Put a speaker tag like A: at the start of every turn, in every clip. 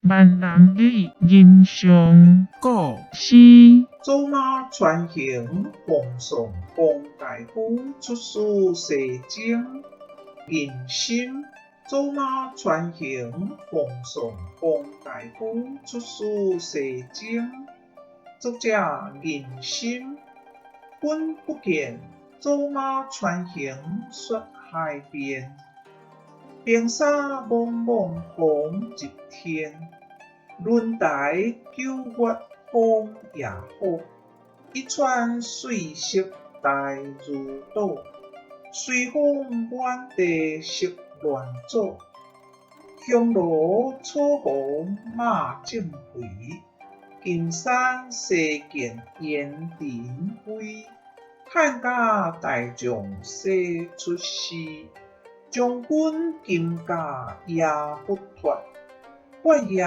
A: 閩南語吟誦
B: 古
A: 詩。
C: 走馬傳行，奉送王大夫出使西征。吟心，走馬傳行，奉送王大夫出使西征。作者吟心，君不見，走馬傳行雪海邊。冰沙莽莽風入天，輪台九月風也好。一川水色大如斗，隨風滿地色亂走。香爐草房馬正肥，金山西見煙塵歸。漢家大將西出師，將軍金甲也不脫。半夜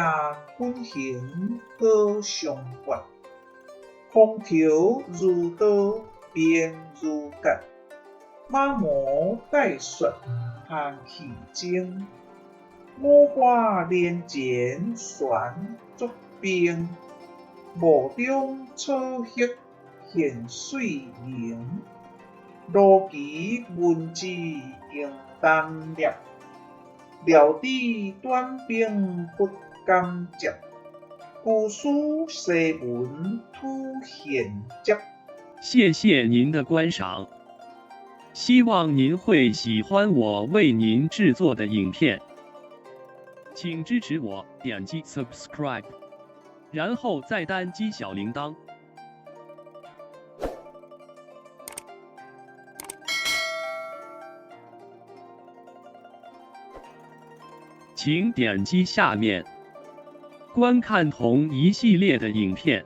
C: 軍行歌相發，風頭如刀，鞭如割。馬毛帶雪寒氣蒸，五花連箭旋作冰。霧中草色現水凝，羅旗文字用丹粒。料知短兵不敢接，舊書西文吐現汁。
D: 謝謝您的觀賞，希望您會喜歡我為您製作的影片，請支持我點擊 subscribe，然後再單擊小鈴鐺。請點擊下面觀看同一系列的影片。